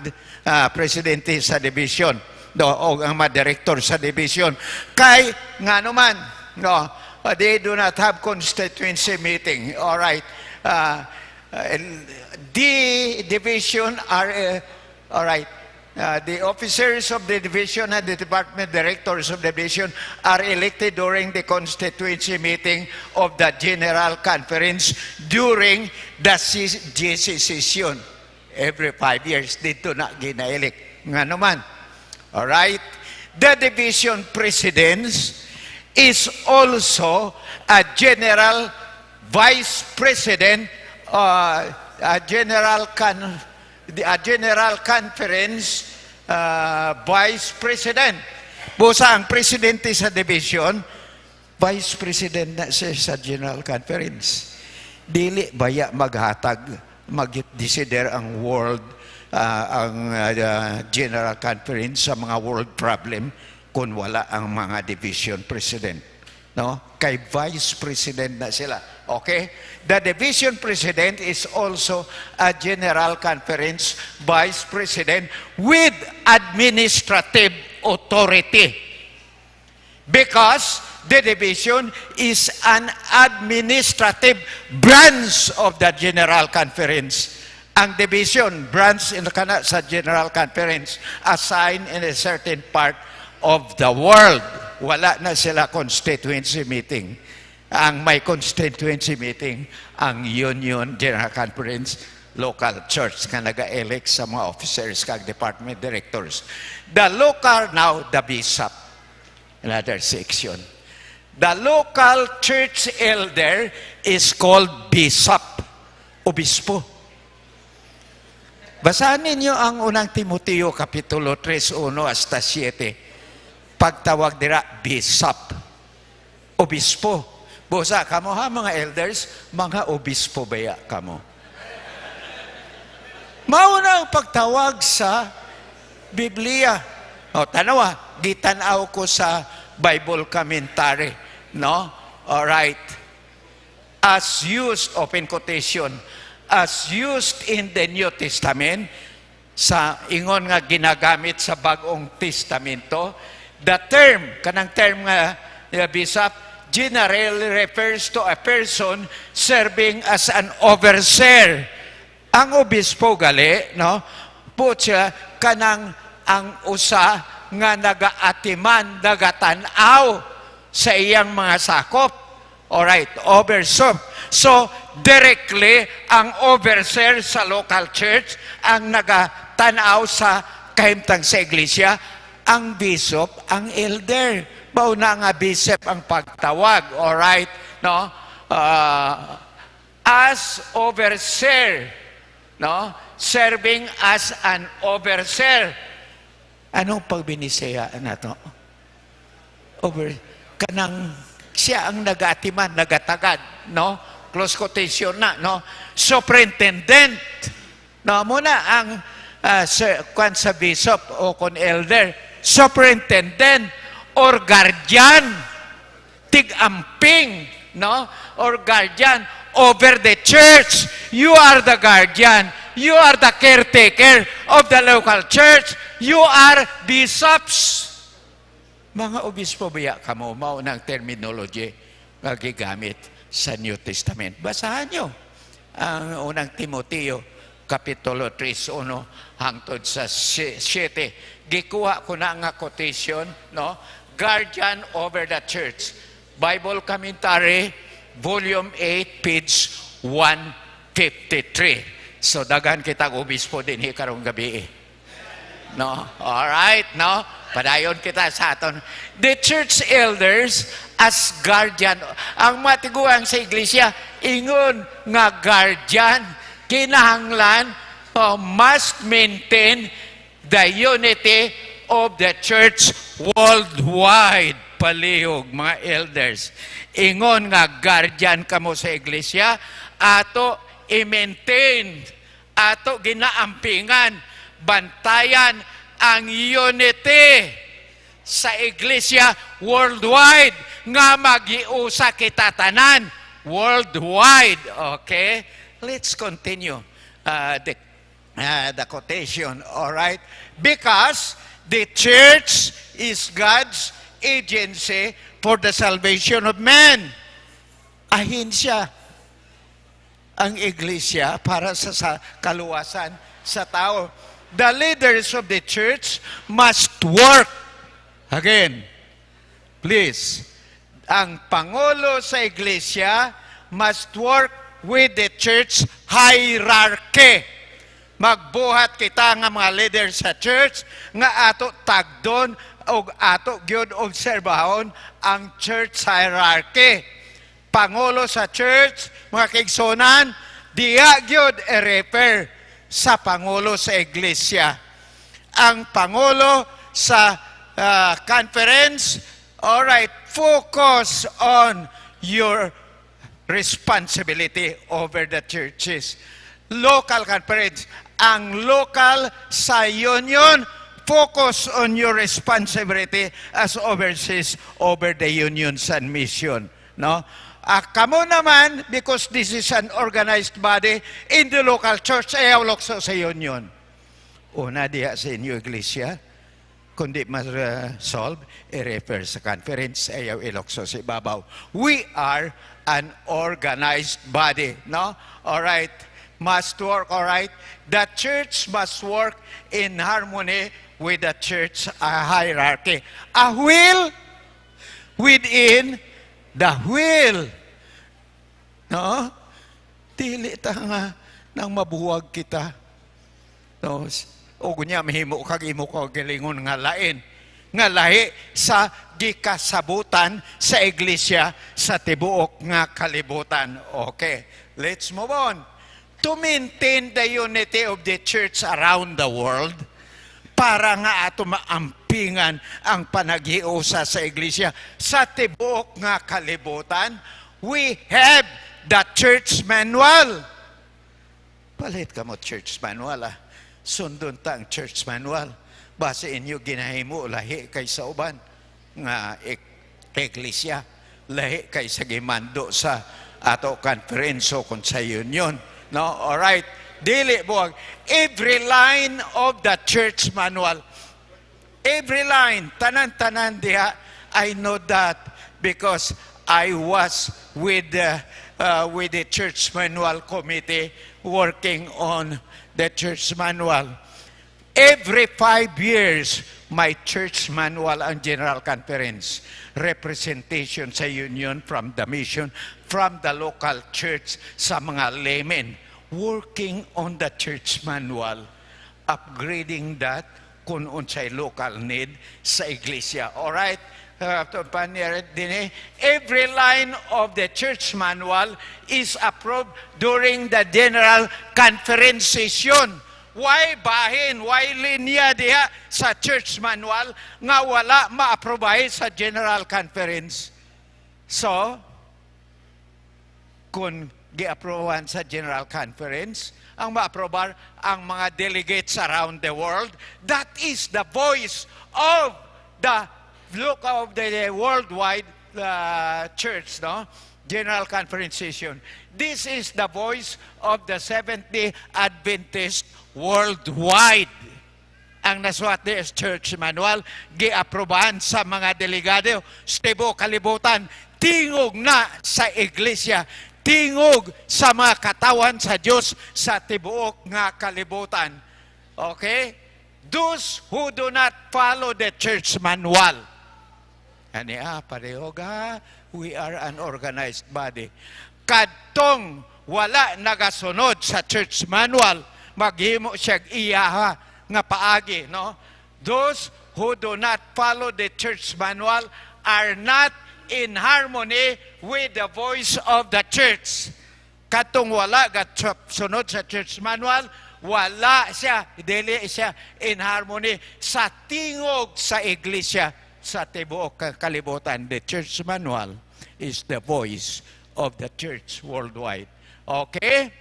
presidente sa division, no, o ang mga director sa division. Kay nga naman, no, they do not have constituency meeting. All right. The division are, all right, the officers of the division and the department directors of the division are elected during the constituency meeting of the General Conference during the GC session. Every 5 years, didto na gina-elect. Nga naman. All right? The division presidents is also a general vice president, a general conference vice president. Busa ang presidente sa division, vice president na siya sa general conference. Dili baya maghatag, mag-decider ang world, ang general conference sa mga world problem kung wala ang mga division president. No? Kay vice president na sila. Okay? The division president is also a general conference vice president with administrative authority. Because the division is an administrative branch of the general conference. Ang division, branch in kana sa general conference, assigned in a certain part of the world. Wala na sila constituency meeting. Ang may constituency meeting, ang union, general conference, local church nga naga-elect sa mga officers kag department directors. The local, now the bishop, another section. The local church elder is called bishop, obispo. Basahan ninyo ang Unang Timoteo Kapitulo 3, 1 hasta 7. Pagtawag dira, bishop, obispo. Busa, kamo ha mga elders, mga obispo baya kamo. Mao na ang pagtawag sa Biblia. O, tanawa, gitanaw ko sa Bible commentary. No? Alright. As used, open quotation, as used in the New Testament, sa ingon nga ginagamit sa Bagong Testamento, the term, kanang term nga bishop, generally refers to a person serving as an overseer. Ang obispo gali, no? Po siya kanang ang usa nga nagaatiman, nagatan-aw sa iyang mga sakop. Alright, overseer. So, directly, ang overseer sa local church, ang nagatanaw sa kahimtang sa iglesia, ang bishop, ang elder. Mao na nga bishop ang pagtawag, alright? No? As overseer, no? Serving as an overseer. Anong pagbinisaya na to? Over, kanang siya ang nagatiman, nagatagad, no? Close quotation na, no? Superintendent. No, muna ang kwan sa bishop o kon elder, superintendent or guardian, tig-amping, no? Or guardian over the church. You are the guardian. You are the caretaker of the local church. You are bishops. Mga obispo biya kamo, mao ng terminology nga gigamit sa New Testament. Basahan nyo ang Unang Timoteo, Kapitulo 3, 1 hangtod sa 7. Gikuha ko na nga quotation, no? Guardian over the church. Bible Commentary, Volume 8, page 153. So daghan kitang obispo din karong gabi eh. No? All right, no? Padayon kita sa aton. The church elders as guardian. Ang matiguang sa iglesia, ingon nga guardian, kinahanglan, oh, must maintain the unity of the church worldwide. Palihog, mga elders. Ingon nga guardian kamo sa iglesia, ato i-maintain, ato ginaampingan, bantayan ang unity sa iglesia worldwide nga magiusa kita tanan worldwide. Okay? Let's continue the quotation, all right? Because the church is God's agency for the salvation of men. Ahensya ang iglesia para sa kaluwasan sa tao. The leaders of the church must work. Again, please. Ang pangulo sa iglesia must work with the church hierarchy. Magbuhat kita nga mga leaders sa church nga ato tagdon og ato gyud obserbahon ang church hierarchy. Pangulo sa church, mga kaigsunan, diya gyud i-refer sa pangulo sa iglesia. Ang pangulo sa conference, all right, focus on your responsibility over the churches. Local conference, ang local sa union, focus on your responsibility as overseers over the unions and mission. No? Ah, kamo naman, because this is an organized body, in the local church, ayaw lokso sa union. Una diha sa inyo iglesia, kundi ma-solve, i-refer sa conference, ayaw ilokso sa ibabaw. We are an organized body, no? All right. Must work, all right? The church must work in harmony with the church hierarchy. A wheel within the wheel. No? Dili ta nga nang mabuwag kita. No? O kunya mahimo kag imo kaugalingon nga lain nga lahi sa gikasabutan sa iglesia sa tibuok nga kalibutan. Okay, let's move on. To maintain the unity of the church around the world, para nga ato maampingan ang panaghiusa sa iglesia sa tibuok nga kalibutan, we have the church manual. Palit ka mo church manual ah. Sundon ta ang church manual. Base inyo ginahimo lahi kay sa uban nga iglesia, lahi kay sa gimando sa ato conference o kung sa union. No? All right. Dili buwag. Every line of the church manual, every line, tanan-tanan diha, I know that because I was with the church manual committee working on the church manual. Every 5 years, may church manual ang General Conference. Representation sa union from the mission, from the local church, sa mga laymen. Working on the church manual, upgrading that kung unsay local need sa iglesia. Alright? Every line of the church manual is approved during the General Conference session. Why bahin, why linya diha sa church manual nga wala maaprobahe sa General Conference? So, kung giaprobahan sa General Conference, ang maaprobar ang mga delegates around the world, that is the voice of the look of the worldwide church, no? General Conference session. This is the voice of the Seventh-day Adventist worldwide. Ang nasuwat ni Church Manual, giaprobahan sa mga delegado sa tibuok kalibutan, tingog na sa iglesia, tingog sa mga katawan sa Dios sa tibuok nga kalibutan. Okay? Those who do not follow the church manual. Ani ah, pareho ga, we are an organized body. Kadtong wala nagasunod sa church manual, maghimo siya iyaha nga paagi, no? Those who do not follow the church manual are not in harmony with the voice of the church. Katong wala sunod sa church manual, wala siya, dili siya in harmony sa tingog sa iglesia sa tibuok kalibutan. The church manual is the voice of the church worldwide. Okay?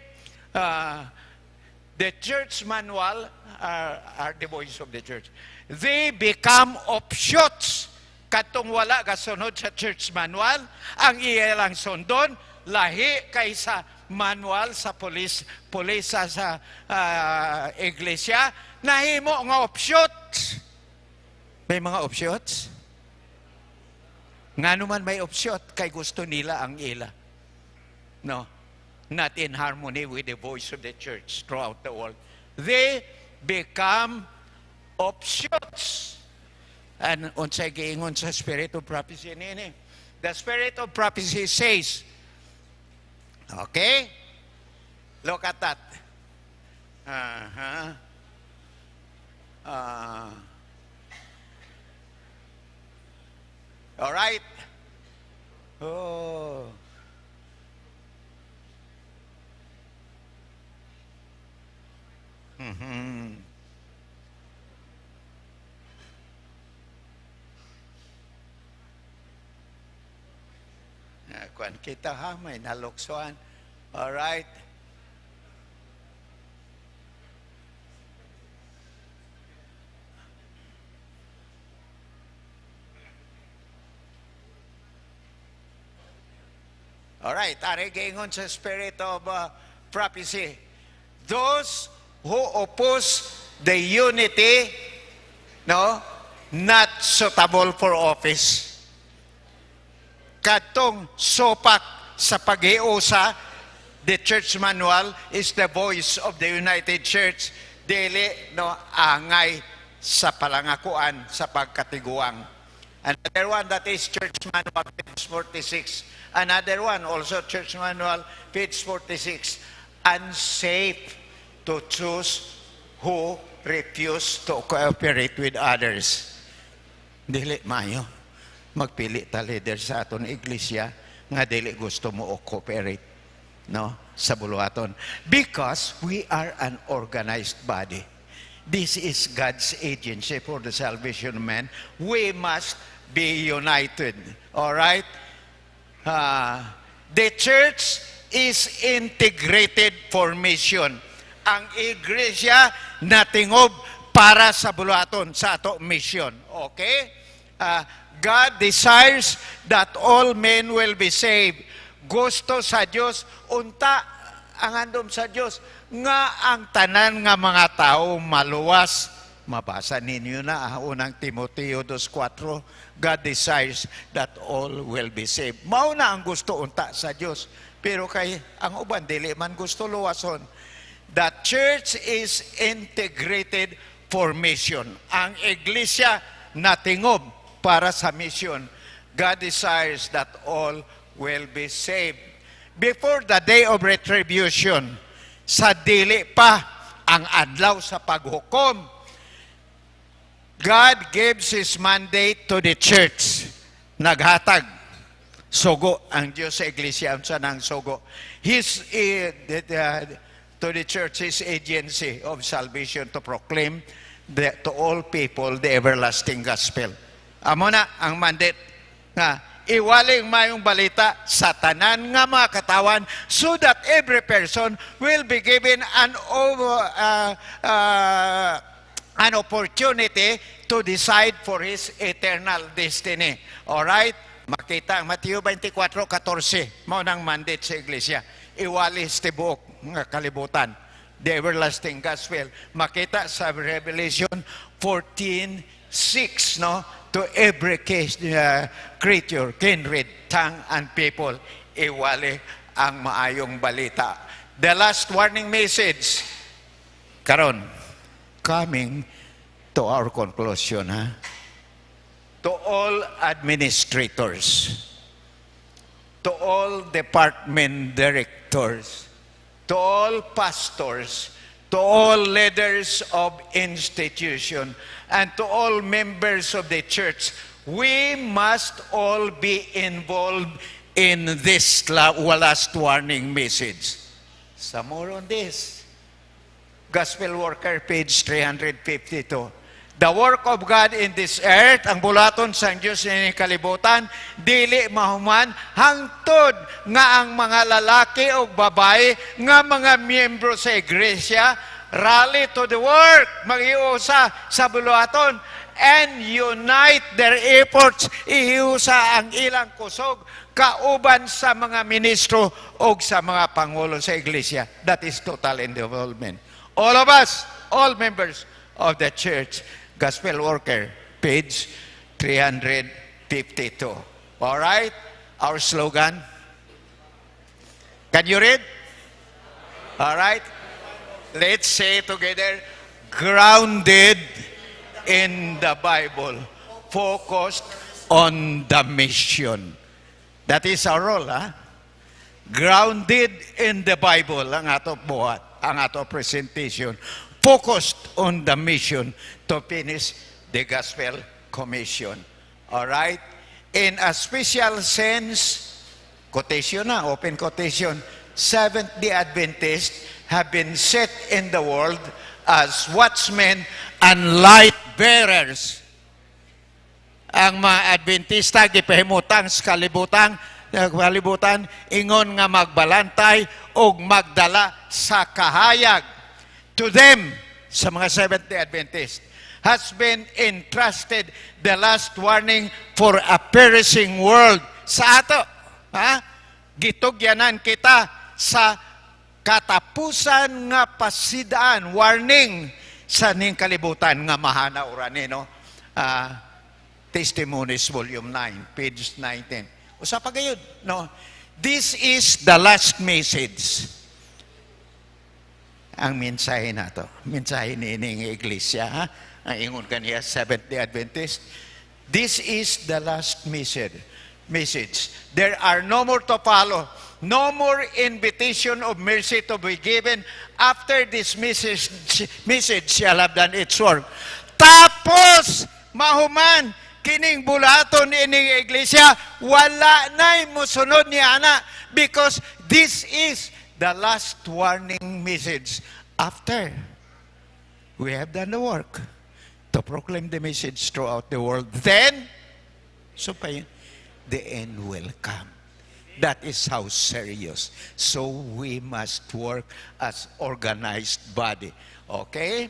The church manual are the voice of the church. They become offshoots. Katong wala gasunod sa church manual, ang iya lang sundon, lahi kaysa manual sa police, polisa sa iglesia, nahimo nga offshoots. May mga offshoots? Nga naman may offshoot, kay gusto nila ang ila. No? Not in harmony with the voice of the church throughout the world. They become offshoots. And unsay giingon sa spirit of prophecy nini? The spirit of prophecy says, okay? Look at that. All right. Oh. Kuan kita ha, may naluksuan. All right. All right, ari giingon sa spirit of prophecy. Those who oppose the unity, no, not suitable for office. Katong sopak sa pag-iusa, the church manual is the voice of the United Church. Dili, no, angay sa palangakuan sa pagkatiguang. Another one, that is Church Manual, page 46. Another one, also Church Manual, page 46. Unsafe to choose who refuse to cooperate with others. Dili mayo. Magpili ta leader sa aton iglesia nga dili gusto mo o cooperate, no, sa buluhaton, because we are an organized body. This is God's agency for the salvation of man. We must be united. All right? The church is integrated formation. Ang iglesia natingob para sa buluhaton sa ato mission. Okay? God desires that all men will be saved. Gusto sa Dios unta, ang handom sa Dios nga ang tanan nga mga tao maluwas. Mabasa ninyo na ang Unang Timoteo 2:4. God desires that all will be saved. Mao na ang gusto unta sa Dios. Pero kay ang uban dili man gusto luwason. The church is integrated for mission. Ang iglesia natingob para sa mission. God desires that all will be saved. Before the day of retribution, sa dili pa ang adlaw sa paghukom, God gives His mandate to the church. Naghatag. Sugo ang Diyos sa iglesia. Unsa nang sugo? His, to the church, His agency of salvation to proclaim to all people the everlasting gospel. Amo na ang mandate nga iwali ang maayong balita sa tanan nga mga katawan so that every person will be given an opportunity to decide for his eternal destiny. All right? Makita ang Mateo 24:14. Mao nang mandate sa iglesia. Iwali sa tibuok nga kalibutan. The everlasting gospel. Makita sa Revelation 14:6, no? To every case, creature, kindred, tongue, and people, iwali ang maayong balita. The last warning message, karon, coming to our conclusion, ha? To all administrators, to all department directors, to all pastors, to all leaders of institution, and to all members of the church, we must all be involved in this last warning message. Some more on this. Gospel Worker, page 352. The work of God in this earth, ang buluhaton sa Diyos sa kalibutan, dili mahuman hangtod nga ang mga lalaki o babae nga mga miyembro sa iglesia rally to the work, maghiusa sa buluhaton, and unite their efforts, ihiusa ang ilang kusog kauban sa mga ministro o sa mga pangulo sa iglesia. That is total involvement. All of us, all members of the church. Gospel Worker, page 352. All right? Our slogan. Can you read? All right? Let's say together, grounded in the Bible, focused on the mission. That is our role, ha? Grounded in the Bible ang ato buhat, ang ato presentation. Focused on the mission to finish the gospel commission. All right? In a special sense, quotation na, open quotation, Seventh-day Adventists have been set in the world as watchmen and light bearers. Ang mga Adventista gipahimutang sa kalibutan ingon nga magbalantay og magdala sa kahayag. To them, sa mga Seventh-day Adventist, has been entrusted the last warning for a perishing world. Sa ato, ha? Gitugyanan kita sa katapusan nga pasidaan, warning sa ning kalibutan nga mahanaw ra ni, no? Testimonies Volume 9, page 19. Usa pa gayud, no? This is the last message. Ang mensahe nato, mensahe ni ining iglesia, ha? Ang ingon kaniya Seventh-day Adventist. This is the last message. Message. There are no more to follow. No more invitation of mercy to be given after this message shall have done its work. Tapos, mahuman, kining buluhaton ining iglesia, wala na'y musunod ni ana because this is the last warning message. After we have done the work to proclaim the message throughout the world, then, so pa yun, the end will come. That is how serious. So we must work as organized body. Okay?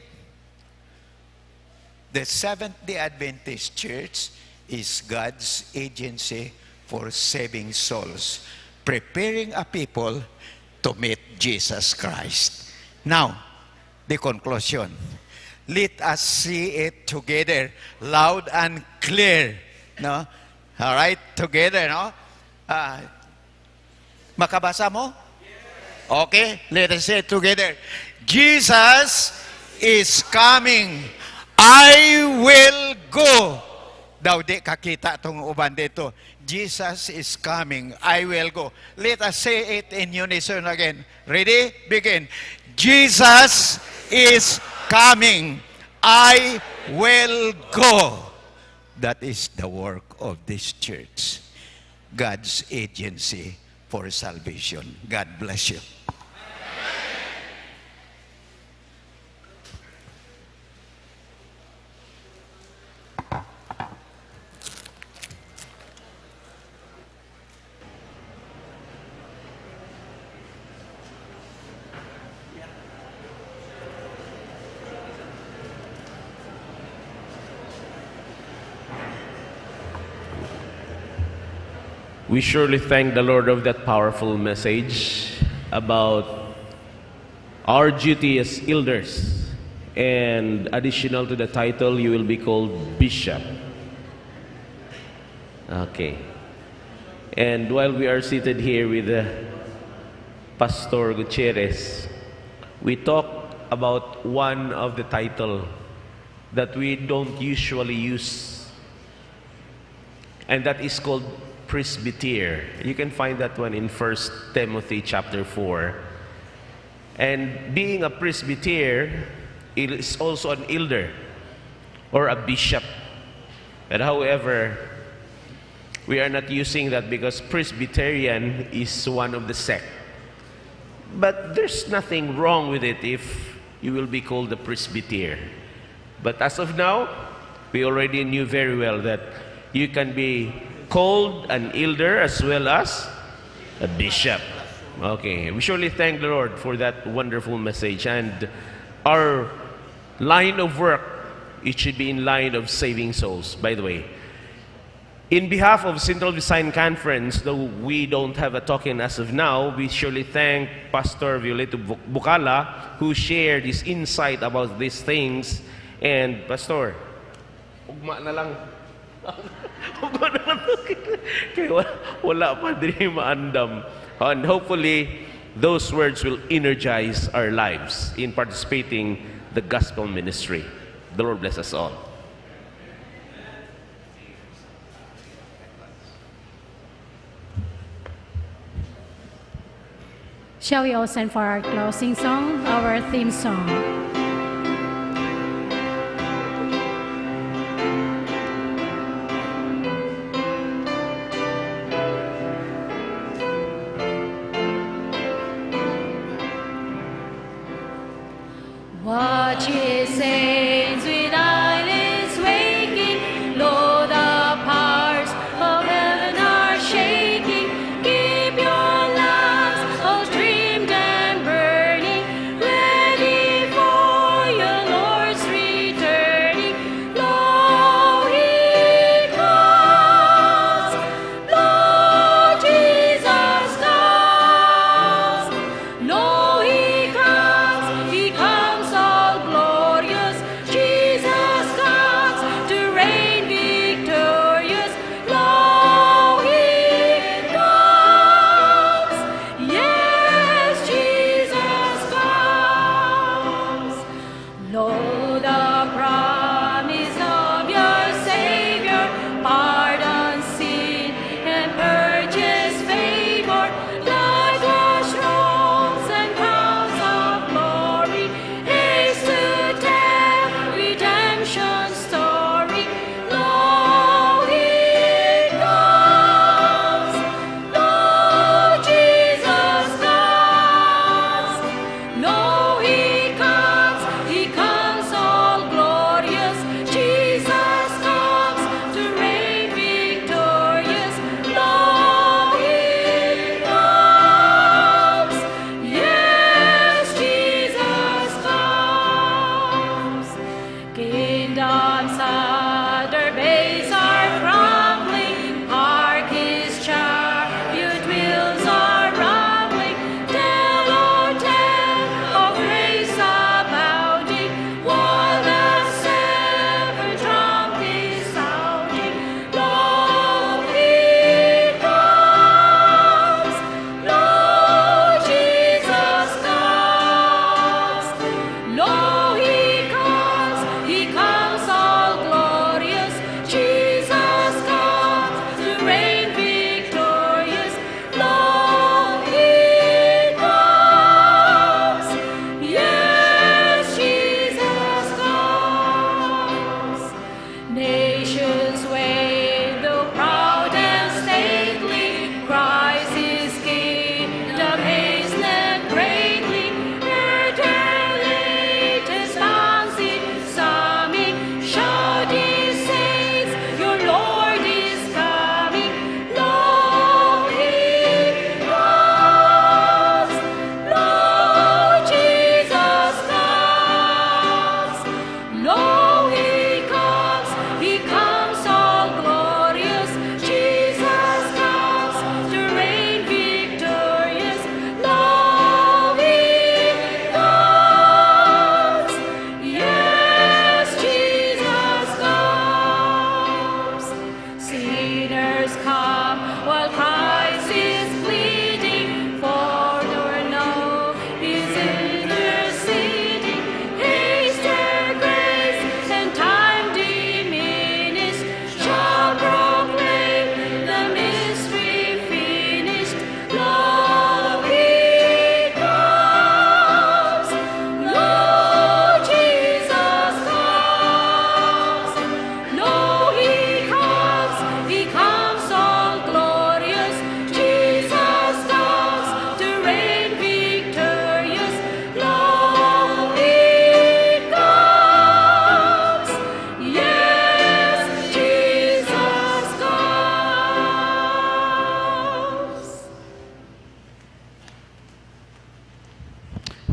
The Seventh-day Adventist Church is God's agency for saving souls, preparing a people to meet Jesus Christ. Now, the conclusion. Let us see it together, loud and clear. No? All right, together, no? Makabasa mo? Okay, let us say it together. Jesus is coming. I will go. Daw di kakita tong uban dito. Jesus is coming. I will go. Let us say it in unison again. Ready? Begin. Jesus is coming. I will go. That is the work of this church. God's agency for salvation. God bless you. We surely thank the Lord of that powerful message about our duty as elders. And additional to the title, you will be called bishop. Okay. And while we are seated here with Pastor Gutierrez, we talk about one of the title that we don't usually use, and that is called presbyter. You can find that one in 1 Timothy chapter 4. And being a presbyter, it is also an elder or a bishop. But however, we are not using that because Presbyterian is one of the sect. But there's nothing wrong with it if you will be called a presbyter. But as of now, we already knew very well that you can be called an elder as well as a bishop. Okay, we surely thank the Lord for that wonderful message. And our line of work, it should be in line of saving souls, by the way. In behalf of Central Visayan Conference, though we don't have a token as of now, we surely thank Pastor Violeto Bukala, who shared his insight about these things. And Pastor, ugma na lang. Ugma na lang. Kaya wala pa din maandam. And hopefully, those words will energize our lives in participating the gospel ministry. The Lord bless us all. Shall we all stand for our closing song, our theme song? Watch his saints with eyelids waking, lo, the powers of heaven are shaking. Keep your lamps all trimmed and burning, ready for your Lord's returning. Lo, he comes, lo, Jesus comes. Lo, he comes all glorious. Jesus comes to reign victorious. Lo, he comes, yes, Jesus comes. Lo, the promise of your Savior, pardon sin and purchase favor, like washed robes and crowns of glory, haste to tell redemption's story. Lo, he comes, lo, Jesus comes. Lo, he comes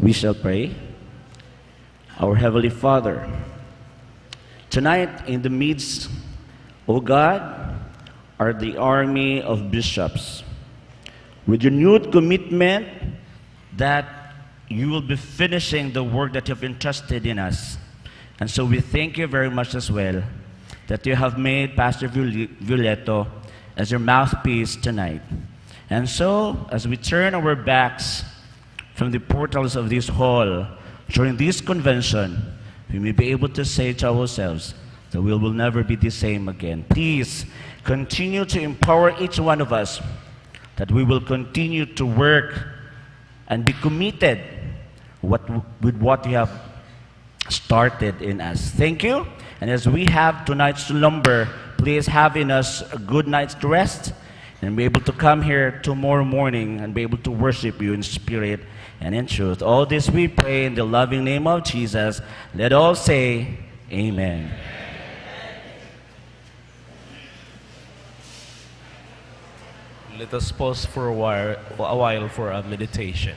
We shall pray. Our Heavenly Father, tonight in the midst, O God, are the army of bishops with renewed commitment that you will be finishing the work that you have entrusted in us. And so we thank you very much as well that you have made Pastor Violeto as your mouthpiece tonight. And so, as we turn our backs from the portals of this hall during this convention, we may be able to say to ourselves that we will never be the same again. Please continue to empower each one of us that we will continue to work and be committed with what you have started in us. Thank you. And as we have tonight's slumber, please have in us a good night's rest and be able to come here tomorrow morning and be able to worship you in spirit and in truth. All this we pray in the loving name of Jesus. Let all say, Amen. Let us pause for a while for a meditation.